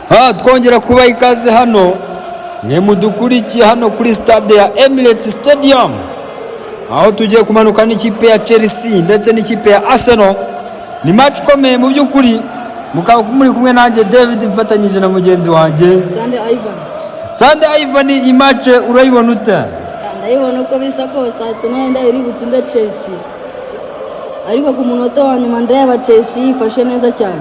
Ha, twongera kubaha ikaze hano mwe mudukurikiye hano kuri stade ya Emirates Stadium, aho tugiye kumanuka n'ikipe ya Chelsea ndetse n'ikipe ya Arsenal. Ni match ikomeye mu by'ukuri. Mukaba muri kumwe nanjye David, mfatanyije na mugenzi wanjye Sande Ivan. Sande Ivan. Iyi match urayibona ute? Ndayibona uko bisa kose Arsenal yenda iri butsinde Chelsea, ariko ku munota wa nyuma ndayaba Chelsea yifashe neza cyane.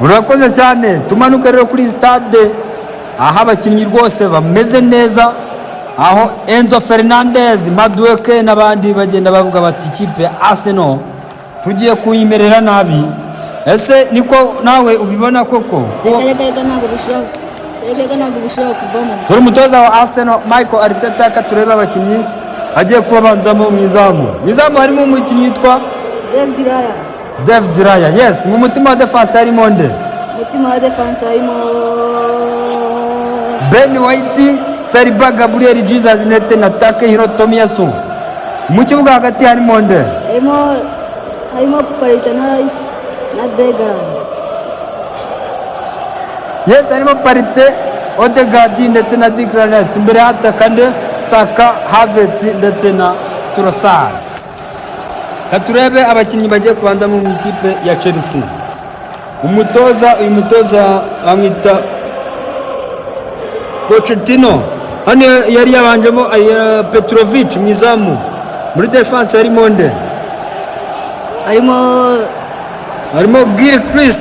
Urakoze cyane. Tumanuke rero kuri stade aho abakinnyi rwose bameze neza, aho Enzo Fernandez, Madueke n'abandi bagenda bavuga bati: "Ikipe ya Arsenal tugiye kuyimerera nabi." Ese niko nawe ubibona koko ko? Reka reka reka, ntabwo bishobora, reka reka, ntabwo bishobora kuvamo. Dore umutoza wa Arsenal, Michael Arteta. Reka turebe abakinnyi agiye kubabanzamo mu izamu. Mu izamu harimo umukinnyi witwa David Raya. David Raya, yes. Mu mutima wa defense harimo nde? Umutima wa defense harimo Ben White, Saliba, Gabriel Jesus ndetse na Takehiro Tomiyasu. Mu kibuga hagati harimo nde? Harimo Partey na Rice na Declan. Yes, harimo Partey, Odegaard ndetse na Declan Rice. Imbere hataka nde? Saka, Havertz ndetse na Trossard. Ka turebe abakinnyi bagiye kubanzamo mu ikipe ya Chelsea. Umutoza, uyu mutoza bamwita Pochettino. Hano yari yabanjemo Petrovic mu izamu. Muri defense harimo nde? Harimo Harimo Gilchrist,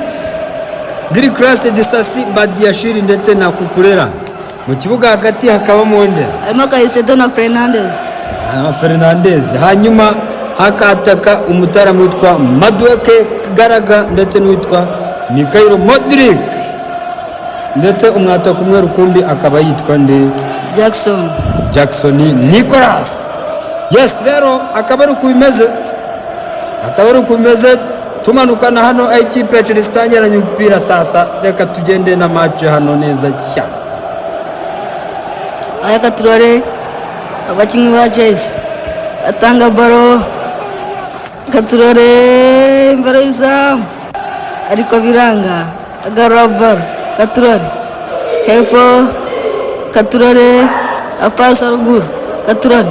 Disasi, Badiashile ndetse na Cucurella. Mu kibuga hagati hakabamo nde? Harimo Caicedo na Fernandez. Ah, Fernandez. Hanyuma hakataka umutaramu witwa Madueke, Gallagher ndetse n'uwitwa Mykhailo Mudryk, ndetse umwataka umwe rukumbi akaba yitwa nde? Jackson. Jackson Nicholas, yes. Rero akaba ari uko bimeze, akaba ari uko bimeze. Tumanukana hano aho ikipe ya Chelsea itangiranye umupira. Sasa reka tugende na match hano neza cyane. Aya turore abakinnyi ba Chelsea atanga baro, katurore imbere y'izamu ariko biranga, agarura baro, katurore hepfo, katurore apasa ruguru, katurore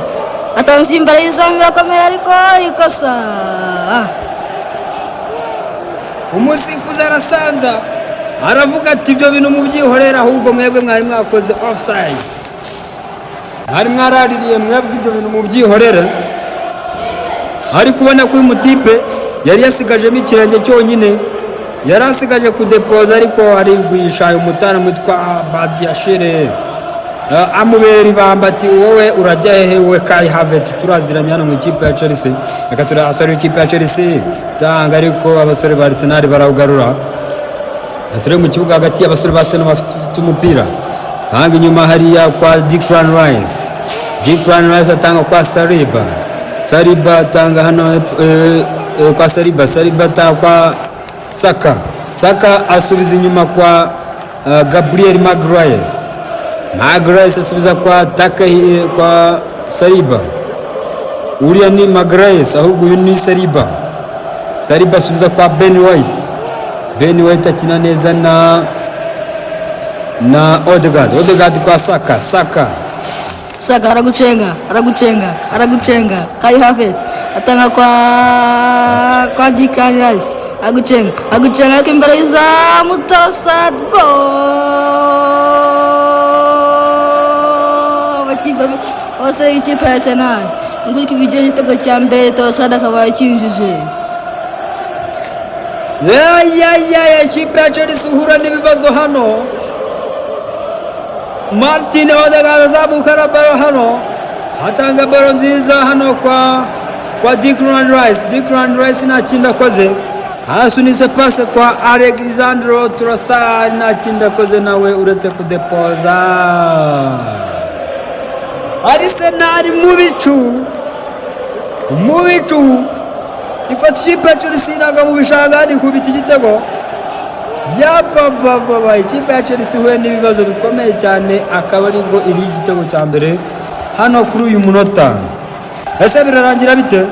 atanze imbere y'izamu, birakomeye ariko ikosa. Umusifuzi arasanza, aravuga ati: "Ibyo bintu mubyihorera, ahubwo mwebwe mwari mwakoze offside, mwari mwaraririye, mwebwe ibyo bintu mubyihorere." Ariko ubona ko uyu mutipe yari yasigajemo ikirenge cyonyine, yari asigaje kudepoza, ariko arigwisha. Umutara witwa Badiashile amubera ibamba ati: "Wowe urajya hehe we?" Kai Havertz turaziranye hano mu ikipe ya Chelsea. Reka turi abasore b'ikipe ya Chelsea tanga, ariko abasore ba Arsenal barawugarura. Turi mu kibuga hagati, abasore ba Arsenal bafite umupira. Tanga inyuma hariya kwa Declan Rice. Declan Rice atanga kwa Saliba. Saliba atanga hano kwa Saliba. Saliba atanga kwa Saka. Saka asubiza inyuma kwa Gabriel Magalhaes. Magalhaes asubiza kwa Take, kwa Saliba. Uriya ni Magalhaes, ahubwo uyu ni Saliba. Saliba asubiza kwa Ben White. Ben White akina neza na Odegaard. Odegaard kwa Saka. Saka. Saka aragucenga, aragucenga, aragucenga. Kai Havertz atanga kwa Declan Rice, agucenga, agucenga, ariko imbere y'izamu Trossard, goal! Abakipe abasore b'ikipe ya Arsenal nguko ibigenje, igitego cya mbere Trossard akaba yakinjije. Ya ya ya ya, ikipe ya Chelsea ihura n'ibibazo hano. Martin Odegaard azamuka na baro hano, atanga baro nziza hano kwa Declan Rice. Declan Rice nta kindi akoze, asunitse pase kwa Alexandro Trossard, nta kindi akoze nawe uretse kudepoza. Arsenal mu bicu, mu bicu, ifata ikipe ya Chelsea inaga mu bishanga, ikubita igitego. Yapapapapa, ikipe ya Chelsea ihuye n'ibibazo bikomeye cyane, akaba aribwo iri igitego cya mbere hano kuri uyu munota. Ese birarangira bite?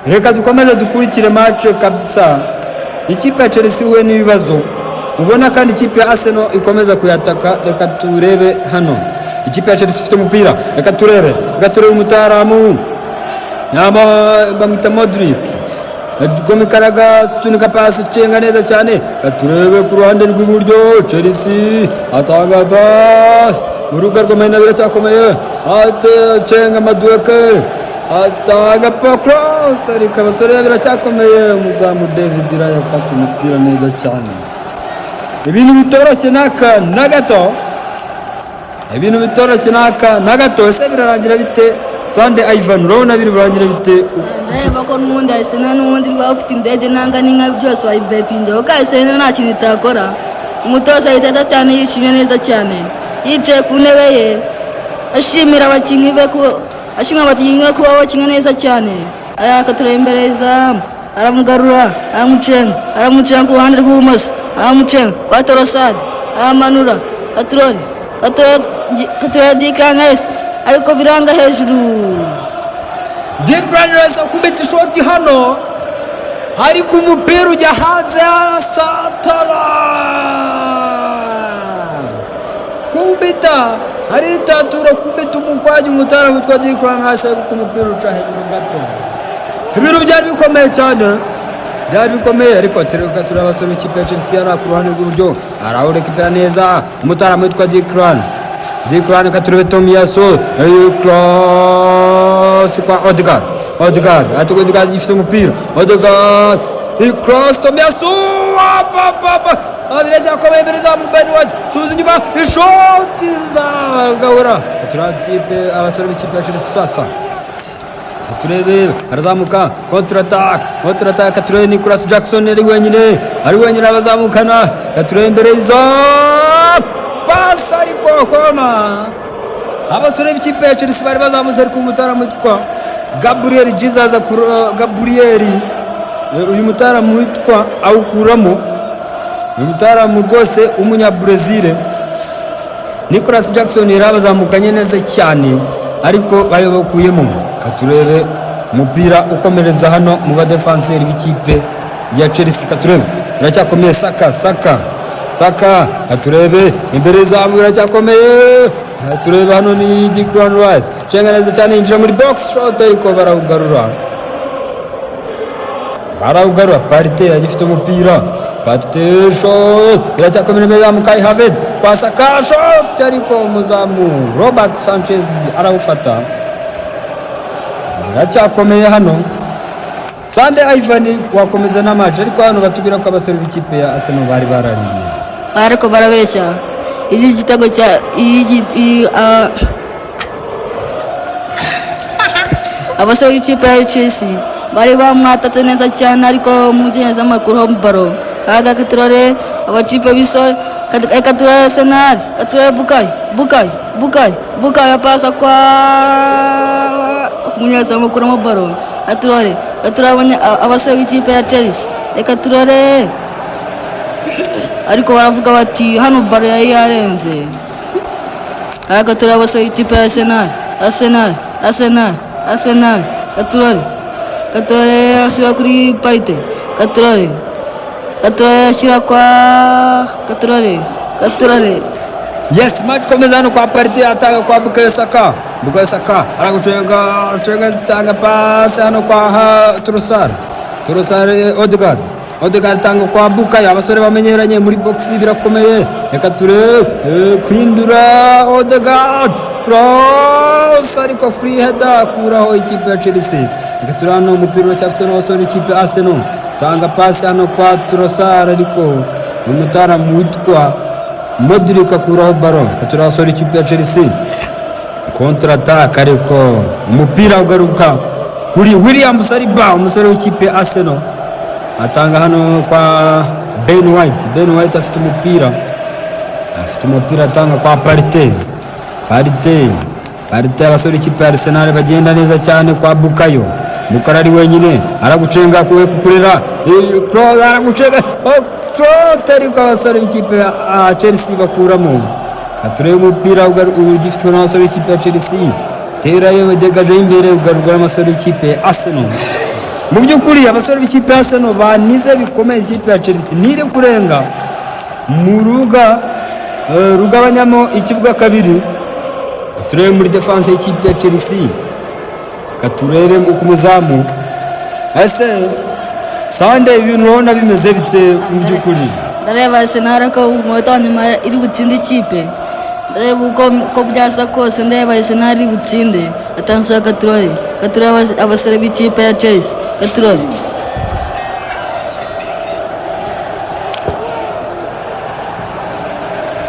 Reka dukomeze dukurikire match kabisa. Ikipe ya Chelsea ihuye n'ibibazo. Ubona kandi ikipe ya Arsenal ikomeza kuyataka. Reka turebe hano ikipe ya Chelsea ifite umupira. Reka turebe umutaramu bamwita Mudryk. Gomikaraga sunika pasi, cenga neza cyane. Reka turebe ku ruhande rw'iburyo, Chelsea atanga pasi mu rubuga rw'amahina, biracyakomeye. Ate cenga Madueke, atanga cross, ariko abasore biracyakomeye. Umuzamu David Raya afata umupira neza cyane. Ibintu bitoroshye n'aka na gato, ibintu bitoroshye n'aka na gato. Ese birarangira bite, Sande Ivan? Urabona biri burangire bite? Ndareba ko n'ubundi Arsenal n'ubundi rwaba ufite indege nanga n'inka byose wayibetinze, kuko Arsenal nta kintu itakora. Umutoza Arteta cyane yishimye neza cyane, yicaye ku ntebe ye ashimira abakinnyi be, ashimira abakinnyi be kuba bakina neza cyane. Araka tureba imbere y'izamu, aramugarura, aramucenga, aramucenga ku ruhande rw'ibumoso, aramucenga kwa Trossard, aramanura Katurore, Katurore, Declan Rice, ariko biranga hejuru. Declan Rice akubita ishoti hano, ariko umupira ujya hanze, arasatara kubita, aritatura kubita umukwagi umutara witwa Declan Rice, ariko umupira uca hejuru gato. Ibintu byari bikomeye cyane, byari bikomeye. Ariko reka tureba abasore b'ikipe ya Chelsea hariya ku ruhande rw'iburyo, arawurekipera neza umutaramu witwa Declan. Reka turebe Tomiyasu, cross kwa Odegaard. Odegaard ati Odegaard ifite umupira, Odegaard cross, Tomiyasu, apa biracyakomeye imbere za Ben White, subiza inyuma, ishoti za gahura. Tureba kipe, abasore b'ikipe ya Chelsea sasa. Turebe arazamuka, contre attaque, contre attaque. Turebe Nicolas Jackson ari wenyine, ari wenyine, abazamukana. Turebe imbere y'izo pasi, ariko kona. Abasore b'ikipe ya Chelsea bari bazamutse, ariko umutaramu witwa Gabriel Jesus, Gabriel, uyu mutaramu witwa awukuramo. Uyu mutaramu rwose w'umunyabrazil Nicolas Jackson yari abazamukanye neza cyane, ariko bari bakuyemo. Katurebe umupira ukomereza hano mu badefanseri b'ikipe ya Chelsea. Katurebe, biracyakomeye. Saka, Saka, Saka. Katurebe imbere zamu, biracyakomeye. Turebe hano ni Declan Rice, cenga neza cyane, yinjira muri box, shot, ariko barawugarura, barawugarura. Partey agifite umupira, Partey shot, biracyakomeye imbere zamu. Kai Havertz kwa Saka, shot, ariko umuzamu Robert Sanchez arawufata. Biracyakomeye hano. Sande Ivan, wakomeza na match, ariko hano batubwira ko abasore b'ikipe ya Arsenal bari barariye. Ariko barabeshya. Iki gitego cya iyi abasore b'ikipe ya Chelsea bari bamwatatse neza cyane, ariko umukinyezamakuru baro aga. Katurore abakipe biso, reka turore Arsenal, katurore Bukayo, Bukayo, Bukayo, Bukayo pasa kwa umunyezamakuru mo baro. Katurore, katurore abasore b'ikipe ya Chelsea, reka turore. Ariko baravuga bati hano baro yari yarenze. Ariko turebe abasore b'ikipe ya Arsenal, Arsenal, Arsenal, Arsenal. Katurore, Katurore ashyira kuri Partey, Katurore, Katurore ashyira kwa Katurore, Katurore. Yes, match komeza hano kwa Partey, atanga kwa Bukayo Saka. Bukayo Saka aragucenga, cenga, atanga pass hano kwa Trossard, Trossard, Odegaard, Odegaard atanga kwa Bukayo. Abasore bamenyeranye muri box, birakomeye. Reka turebe, kwindura, Odegaard cross, ariko free header akuraho ikipe ya Chelsea. Reka turebe hano umupira uracyafitwe n'abasore b'ikipe ya Arsenal, tanga pass hano kwa Trossard, ariko umutaramu witwa Mudryk akuraho baro. Katura abasore ikipe ya Chelsea, contre attaque, ariko umupira ugaruka kuri William Saliba. Umusore w'ikipe ya Arsenal atanga hano kwa Ben White. Ben White afite umupira, afite umupira, atanga kwa Partey, Partey, Partey. Abasore ikipe ya Arsenal bagenda neza cyane kwa Bukayo. Bukayo ari wenyine, aragucenga kuwe kukurera cross, aragucenga, oh, cross, ariko abasore b'ikipe ya Chelsea bakuramo. Katurebe umupira ugifitwe n'abasore b'ikipe ya Chelsea, terayo, degaje imbere, ugarurwa n'abasore b'ikipe ya Arsenal. Mu by'ukuri abasore b'ikipe ya Arsenal banize bikomeye ikipe ya Chelsea, ntiri kurenga. Mu rubuga rugabanyamo ikibuga kabiri. Turebe muri defense y'ikipe ya Chelsea, katurebe ku muzamu. Ese Sande, ibintu urabona bimeze bite mu by'ukuri? Ndareba Arsenal ko umunota wa nyuma iri butsinde ikipe. Ndareba uko byasa kose, ndareba Arsenal iri butsinde. Attention, katurore, katurore, abasore b'ikipe ya Chelsea, katurore.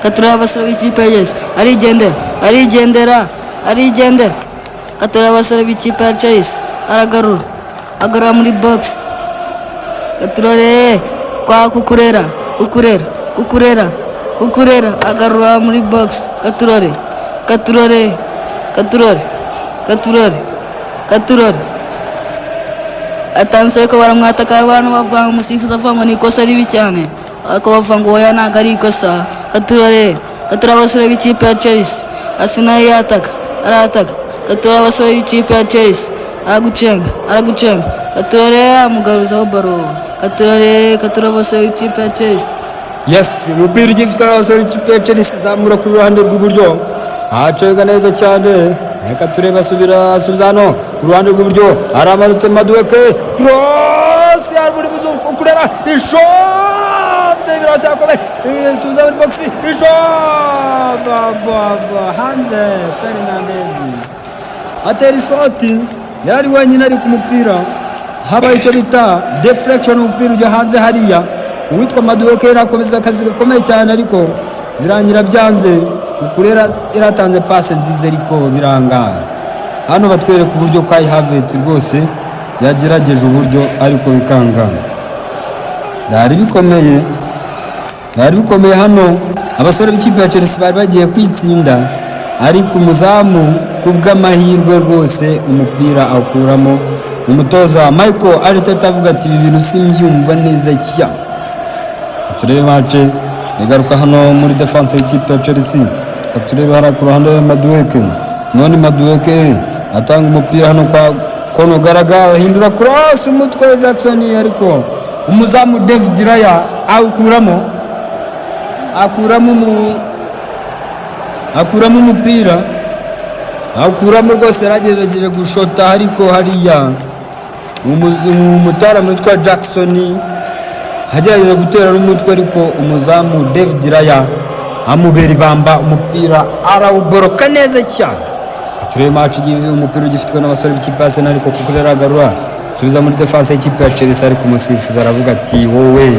Katurore, abasore b'ikipe ya Chelsea, arigendera, arigendera, arigendera. Katurore, abasore b'ikipe ya Chelsea, aragarura, agarura muri box. Katurore kwa Cucurella, Cucurella, Cucurella, Cucurella, agarura muri box. Katurore, katurore, katurore, katurore, katurore. Attention ko baramwataka. Abantu bavuga ngo umusifuzi avuga ngo ni ikosa ribi cyane, ariko bavuga ngo oya, ntabwo ari ikosa. Katurore, katurore, abasore b'ikipe ya Chelsea. Arsenal yataka, arataka. Katurore, abasore b'ikipe ya Chelsea, aragucenga, aragucenga. Katurore, amugaruzaho baro. Katurore, katurore, abasore b'ikipe ya Chelsea. Yes, umupira ugifitwe n'abasore b'ikipe ya Chelsea, zamura ku ruhande rw'iburyo, acenga neza cyane. Reka turebe, asubira, asubiza hano ku ruhande rw'iburyo, aramanutse Madueke, cross ya buri muzungu kureba ishote, biracyakomeye, isubiza muri box, ishote hanze. Fernandez atera ishoti, yari wenyine ari ku mupira, habaye icyo bita deflection, umupira ujya hanze hariya. Uwitwa Madueke yarakomeza akazi gakomeye cyane, ariko birangira byanze. Cucurella yaratanze pase nziza ariko biranga. Hano batwereka uburyo Kai Havertz rwose yagerageje uburyo ariko bikanga. Byari bikomeye, byari bikomeye. Hano abasore b'ikipe ya Chelsea bari bagiye kwitsinda, ariko umuzamu ku bw'amahirwe rwose umupira awukuramo. Umutoza Michael Arteta avuga ati: "Ibi bintu simbyumva neza cyane." Turebe match igaruka hano muri defense y'ikipe ya Chelsea. Turebe hariya ku ruhande Madueke, none Madueke atanga umupira hano kwa Conor Gallagher, ahindura cross, umutwe Jackson, ariko umuzamu David Raya awukuramo, akuramo umupira, awukuramo rwose. Yaragerageje gushota, ariko hariya umutaramu witwa Jackson agerageza gutera n'umutwe, ariko umuzamu David Raya amubera ibamba, umupira arawuboroka neza cyane. Turebe match igiye, umupira ugifitwe n'abasore b'ikipe ya Arsenal, ariko kuko aragarura, subiza muri defense y'ikipe ya Chelsea, ariko umusifuzi aravuga ati: "Wowe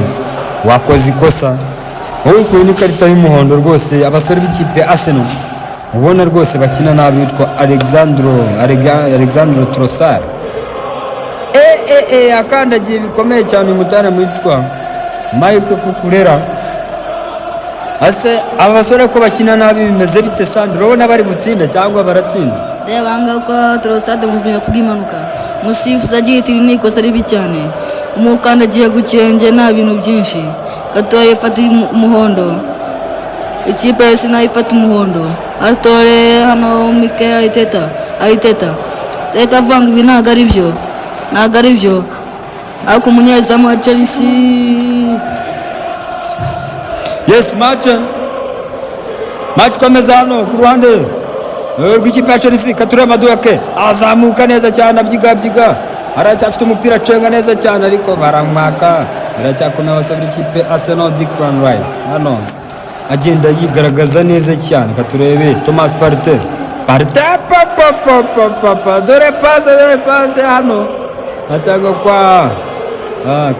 wakoze ikosa, wowe ukuye n'ikarita y'umuhondo." Rwose abasore b'ikipe ya Arsenal ubona rwose bakina nabi. Witwa Alexandro Trossard akandagiye bikomeye cyane umutaramu witwa Mike Cucurella. Ase aba basore ko bakina nabi, bimeze bite, Sandro? Urabona bari butsinde cyangwa baratsinda? Reba ahangaha ko Trossard muvuye kubw'impanuka, umusifuzi agiye iti ni ikosa ribi cyane, umukandagiye ku kirenge, nta bintu byinshi. Gatoya ifata umuhondo, ikipe yose nayo ifata umuhondo. Atore hano Mikel Arteta, Arteta, Arteta avuga ngo ibi ntabwo ari byo, ntabwo ari byo, ariko umunyezamu wa Chelsea. Yes, match ikomeza hano ku ruhande rw'ikipe ya Chelsea. Katurebe Madueke azamuka neza cyane, abyiga, abyiga, aracyafite umupira, acenga neza cyane, ariko baramwaka. Biracyakomeye, abasore b'ikipe Arsenal. Declan Rice hano agenda yigaragaza neza cyane. Katurebe Thomas Partey, Partey, pa pa pa pa pa pa, dore passe, dore passe hano atanga kwa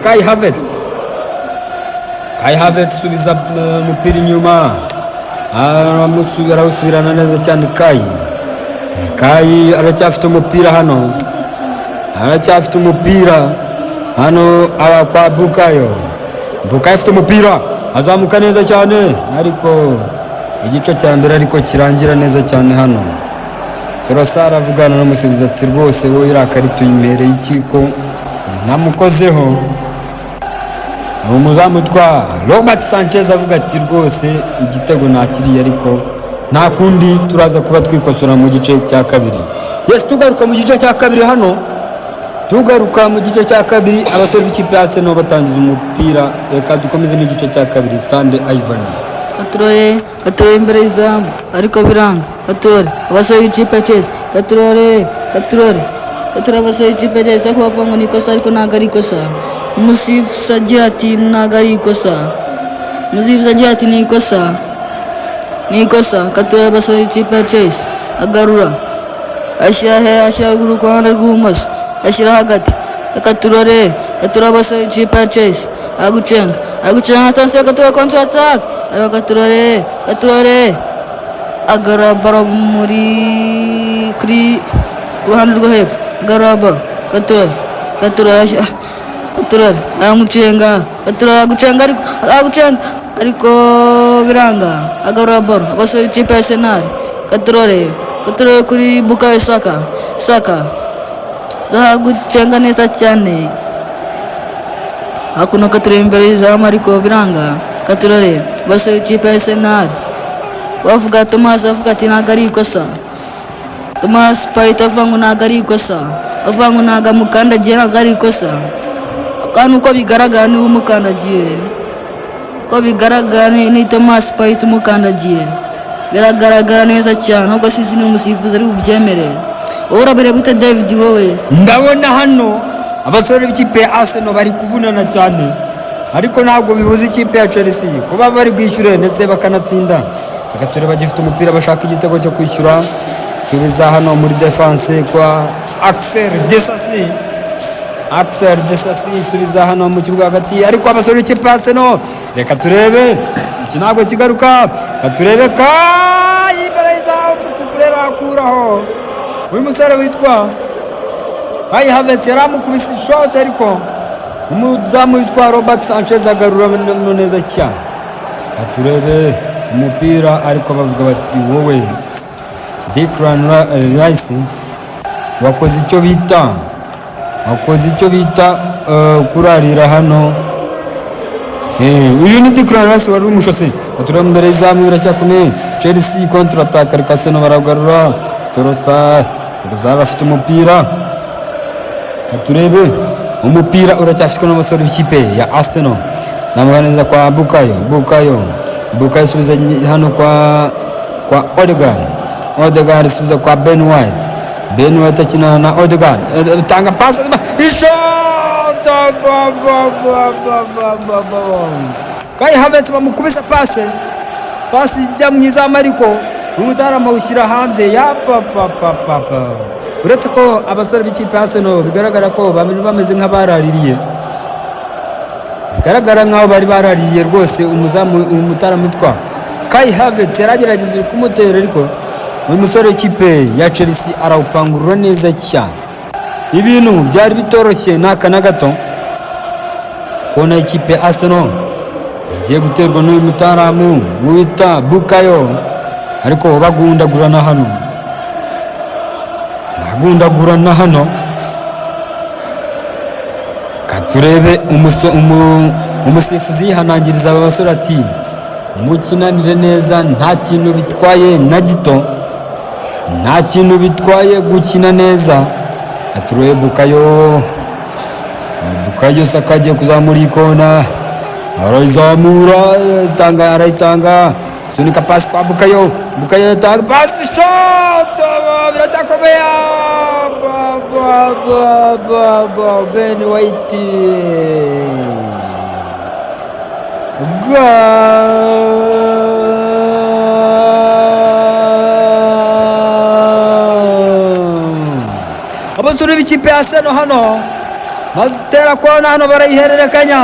Kai Havertz. Kai Havertz subiza umupira inyuma, arawusubirana neza cyane. Kai aracyafite umupira hano, aracyafite umupira hano, aba kwa Bukayo. Bukayo afite umupira, azamuka neza cyane, ariko igice cya mbere ariko kirangira neza cyane. Hano Trossard avugana n'umusifuzi ati: "Rwose wowe iriya karita uyimereye iki ko namukozeho?" Umuzamu witwa Robert Sanchez avuga ati: "Rwose igitego nakiriye, ariko nta kundi, turaza kuba twikosora mu gice cya kabiri." Yes, tugaruka mu gice cya kabiri hano. Tugaruka mu gice cya kabiri, abasore b'ikipe ya Arsenal batangiza umupira. Reka dukomeze n'igice cya kabiri. Sande Ivan. Katurore, Katurore imbere y'izamu ariko biranga. Katurore, abasore b'ikipe ya Chelsea. Katurore, Katurore, Katurore, abasore b'ikipe ya Chelsea, ariko bavuga ngo ni ikosa, ariko ntabwo ari ikosa. Umusifuzi agira ati ntabwo ari ikosa. Umusifuzi agira ati ni ikosa, ni ikosa. Katurore, abasore b'ikipe ya Chelsea, agarura, ashyira he? Ashyira ruguru ku ruhande rw'ibumoso, ashyira hagati. Katurore, Katurore, abasore b'ikipe ya Chelsea, aragucenga, aragucenga, attention, Katurore, contre attaque, ariko Katurore, Katurore agarura ballon muri kuri ku ruhande rwo hepfo, agarura ballon. Katurore, Katurore ashyira, Katurore aramucenga, Katurore aragucenga, ariko aragucenga, ariko biranga. Agarura ballon, abasore b'ikipe ya Arsenal. Katurore, Katurore kuri Bukayo Saka, Saka, Saka gucenga neza cyane. Hakuno Katurore imbere y'izamu ariko biranga. Katurore, abasore b'ikipe ya Arsenal, bavuga, Thomas avuga ati ntabwo ari ikosa. Thomas Partey avuga ngo ntabwo ari ikosa, avuga ngo ntabwo amukandagiye, ntabwo ari ikosa. Kandi uko bigaragara niwe umukandagiye. Uko bigaragara ni Thomas Partey umukandagiye, biragaragara neza cyane. Ahubwo sinzi ni umusifuzi ari bubyemere. Wowe urabireba ute, David, wowe? Ndabona hano abasore b'ikipe ya Arsenal bari kuvunana cyane, ariko ntabwo bibuza ikipe ya Chelsea kuba bari bwishyure ndetse bakanatsinda. Reka turebe, bagifite umupira, bashaka igitego cyo kwishyura. Subiza hano muri defense kwa Axel Disasi. Axel Disasi subiza hano mu kibuga hagati, ariko abasore b'ikipe ya Arsenal, reka turebe, iki ntabwo kigaruka. Reka turebe ka imbere y'izamu kureba, akuraho uyu musore witwa Kai Havertz, yari amukubise ishoti, ariko umuzamu witwa Robert Sanchez agarura neza cyane. Reka turebe umupira, ariko bavuga bati wowe Declan Rice wakoze icyo bita kurarira hano. Uyu ni Declan Rice wari umushose. Tureba imbere y'izamu, biracyakomeye. Chelsea contre attaque, ariko Arsenal baragarura. Trossard, Trossard afite umupira. Reka turebe, umupira uracyafitwe n'abasore b'ikipe ya Arsenal. Namuha neza kwa Bukayo, Bukayo, Bukayo isubiza hano kwa Odegaard, Odegaard isubiza kwa Ben White, Ben White akina na Odegaard, tanga pasi, ishota. Ba ba ba ba ba ba ba! Kai Havertz bamukubise pase, pasi ijya mu izamu, ariko umutaramu awushyira hanze ya papa papa. Uretse ko abasore b'ikipe ya Arsenal bigaragara ko bameze nk'abaraririye, bigaragara nk'aho bari baraririye rwose. Umuzamu, umutaramu witwa Kai Havertz yaragerageje kumutera, ariko uyu musore w'ikipe ya Chelsea arawupangurura neza cyane. Ibintu byari bitoroshye n'aka na gato kubona ikipe ya Arsenal igiye guterwa n'uyu mutaramu wita Bukayo, ariko bagundagurana hano, bagundagurana hano. Turebe, umusifuzi yihanangiriza aba basore ati mukinanire neza, nta kintu bitwaye na gito, nta kintu bitwaye gukina neza. Turebe Bukayo, Bukayo Saka agiye kuzamura ikona, arayizamura, arayitanga, arayitanga, sunika pasi kwa Bukayo, Bukayo atanga pasi, shot, biracyakomeye. Ba, ba, ba, ba, ba, Ben White. Goal! Abasore b'ikipe ya Arsenal hano bazitera kona hano, barayihererekanya,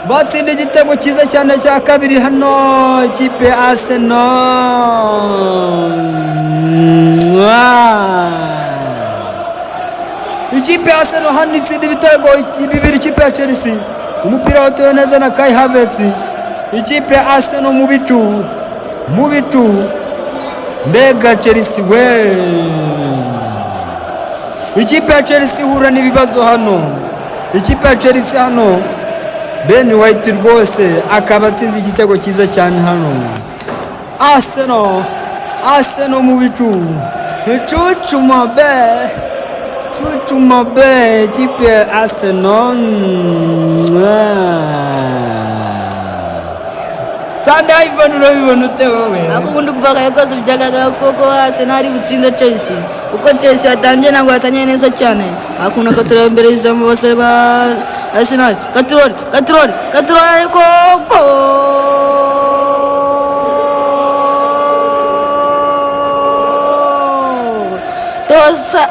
batsinda igitego cyiza cyane cya kabiri hano ikipe ya Arsenal. Mwah! Ikipe ya Arsenal hano itsinda ibitego bibiri ikipe ya Chelsea. Umupira watewe neza na Kai Havertz. Ikipe ya Arsenal mu bicu, mu bicu! Mbega Chelsea we! Ikipe ya Chelsea ihura n'ibibazo hano. Ikipe ya Chelsea hano, Ben White rwose akaba atsinze igitego cyiza cyane hano. Arsenal, Arsenal mu bicu! Icucu mabe. Cucu Mobe, ikipe ya Arsenal. Sande Ivan, urabibona ute wowe? Ariko ubundi kuva kare kose byagaragara koko Arsenal butsinde Chelsea, kuko Chelsea yatangiye, ntabwo yatangiye neza cyane. Hakuno katureba imbere y'izamu, basore ba Arsenal, katurori, katurori, katurori, ariko goal! Tosa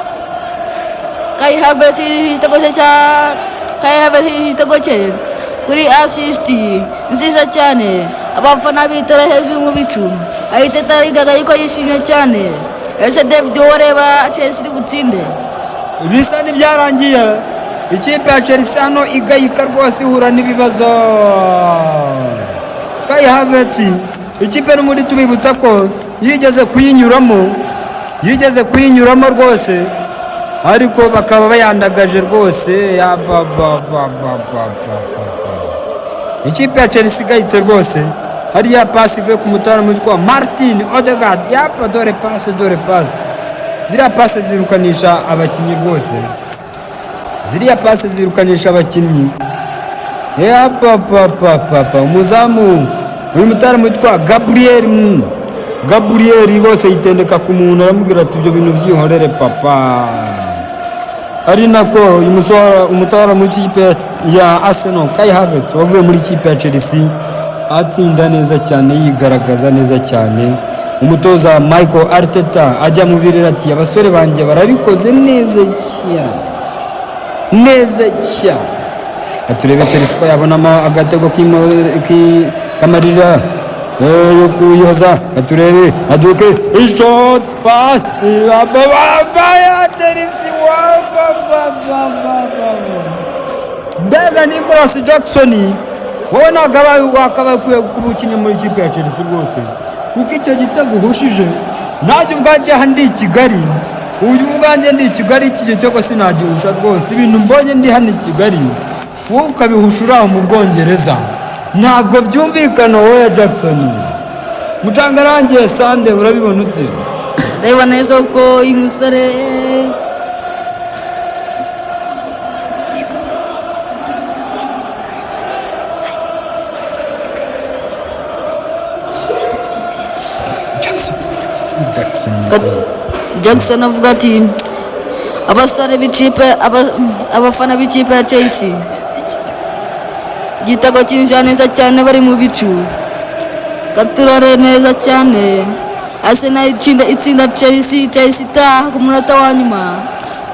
Kai Havertz, igitego cye cya Kai Havertz, igitego cye kuri assist nziza cyane. Abafana bitara hejuru mu bicu, ahita arigaga yuko yishimye cyane. Ese David, wowe ureba Chelsea iri butsinde? Bisa n'ibyarangiye, ikipe ya Chelsea hano igayika rwose, ihura n'ibibazo. Kai Havertz, ikipe n'ubundi tubibutsa ko yigeze kuyinyuramo, yigeze kuyinyuramo rwose, ariko bakaba bayandagaje rwose. Ya ba ba ba ba ba ba ba ba. Ikipe ya Chelsea igayitse rwose. Hariya pasi ivuye ku mutara witwa Martin Odegaard. Yapa, dore pasi, dore pasi, ziriya pasi zirukanisha abakinnyi rwose, ziriya pasi zirukanisha abakinnyi. Yapapapapapa, umuzamu uyu mutara witwa Gabriel, Gabriel bose yitendeka ku muntu, aramubwira ati: "Ibyo bintu byihorere papa." Ari nako uyu musore umutara mu ikipe ya Arsenal, Kai Havertz, wavuye muri ikipe ya Chelsea, atsinda neza cyane, yigaragaza neza cyane. Umutoza Michael Arteta ajya mu birere ati: "Abasore banjye barabikoze neza cyane, neza cyane." Turebe Chelsea ko yabonamo agatego k'amarira yo kuyoza. Turebe aduke ishot, pass ya Chelsea wa ba ba ba ba ba. Mbega Nicolas Jackson, wowe ntabwo wakabaye ukwiye kuba ukinnye muri ikipe ya Chelsea rwose, kuko icyo gitego uhushije, nanjye ubwanjye aha ndi i Kigali, uyu ubwanjye ndi i Kigali, iki gitego sinagihusha rwose. Ibintu mbonye ndi hano i Kigali, wowe ukabihusha uri aho mu Bwongereza, ntabwo byumvikana. Wowe Jackson mucangarangiye. Sande, urabibona ute? Ndabibona neza ko uyu musore Jackson, Jackson. Jackson avuga ati abasore b'ikipe, abafana b'ikipe ya Chelsea, igitego cyinjira neza cyane, bari mu bicu, katurore neza cyane. Arsenal itsinda Chelsea, Chelsea itaha ku munota wa nyuma.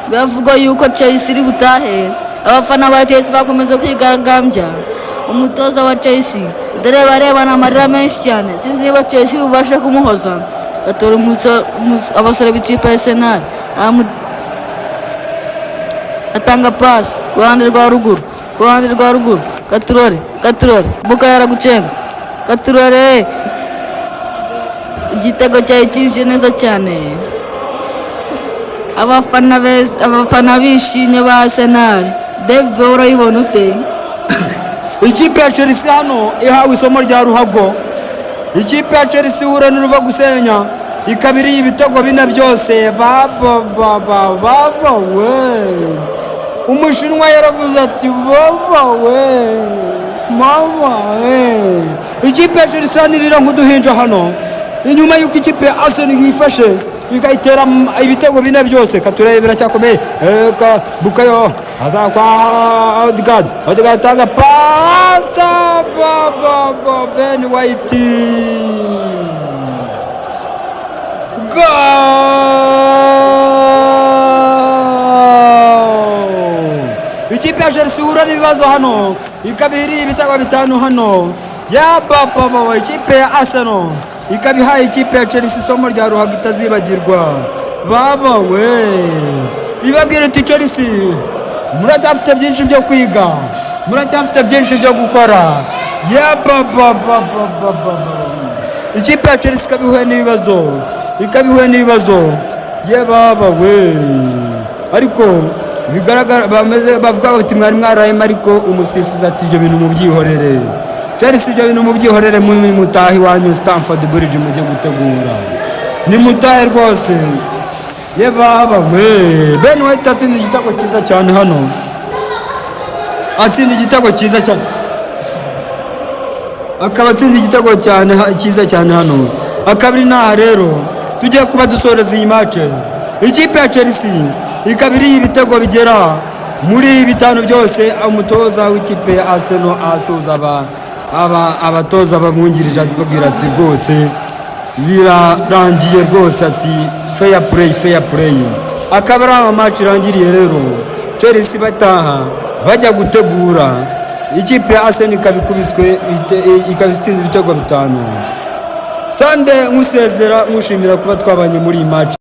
Biravugwa yuko Chelsea iri butahe. Abafana ba Chelsea bakomeza kwigaragambya. Umutoza wa Chelsea dore barebana amarira menshi cyane, sinzi niba Chelsea bubashe kumuhoza. Gatora abasore b'ikipe ya Arsenal, atanga pasi ku ruhande rwa ruguru, ku ruhande rwa ruguru. Katurore, katurore, Bukayo aragucenga, katurore. Igitego cyari cyinjiye neza cyane. Abafana beza, abafana bishimye ba Arsenal. David, wowe urayibona ute? Ikipe ya Chelsea hano ihawe isomo rya ruhago. Ikipe ya Chelsea ihura n'uruva gusenya, ikaba iriye ibitego bine byose. Baba baba baba we, umushinwa yaravuze ati: "Baba we, mama we." Ikipe ya Chelsea hano irira nk'uduhinja hano, inyuma y'uko ikipe ya Arsenal yifashe ikayitera ibitego bine byose. Katurebe, biracyakomeye. Eka Bukayo aza kwa Odegaard, Odegaard atanga pasa, ba ba Ben White. Goal! Ikipe ya Chelsea ihura n'ibibazo hano, ikaba iri ibitego bitanu hano. Ya papa baba, ikipe ya Arsenal ikaba ihaye ikipe ya Chelsea isomo rya ruhago itazibagirwa. Baba we, ibabwira iti: "Chelsea, muracyafite byinshi byo kwiga, muracyafite byinshi byo gukora." Ya papa papa papa, ikipe ya Chelsea ikaba ihuye n'ibibazo, ikaba ihuye n'ibibazo. Ye baba we, ariko bigaragara bameze bavuga bati: "Mwari mwarayemo." Ariko umusifuzi ati: "Ibyo bintu mubyihorere, Chelsea, ibyo bintu mubyihorere, mutahe iwanyu Stamford Bridge, mujye gutegura, nimutahe rwose." Ye baba we, Ben White atsinze igitego cyiza cyane hano, atsinda igitego cyiza cyane, akaba atsinze igitego cyane cyiza cyane hano. Akaba ari naha rero tugiye kuba dusoreza iyi match. Ikipe ya Chelsea ikaba iriye ibitego bigera muri bitanu byose. Umutoza w'ikipe ya Arsenal asuhuza abatoza bamwungirije, ababwira ati: "Rwose birarangiye rwose," ati: "Fair play, fair play." Akaba ari aho match irangiriye rero, Chelsea bataha bajya gutegura. Ikipe ya Arsenal ikaba ikubiswe, ikaba itsinze ibitego bitanu. Sande, nkusezera, nkushimira kuba twabanye muri iyi match.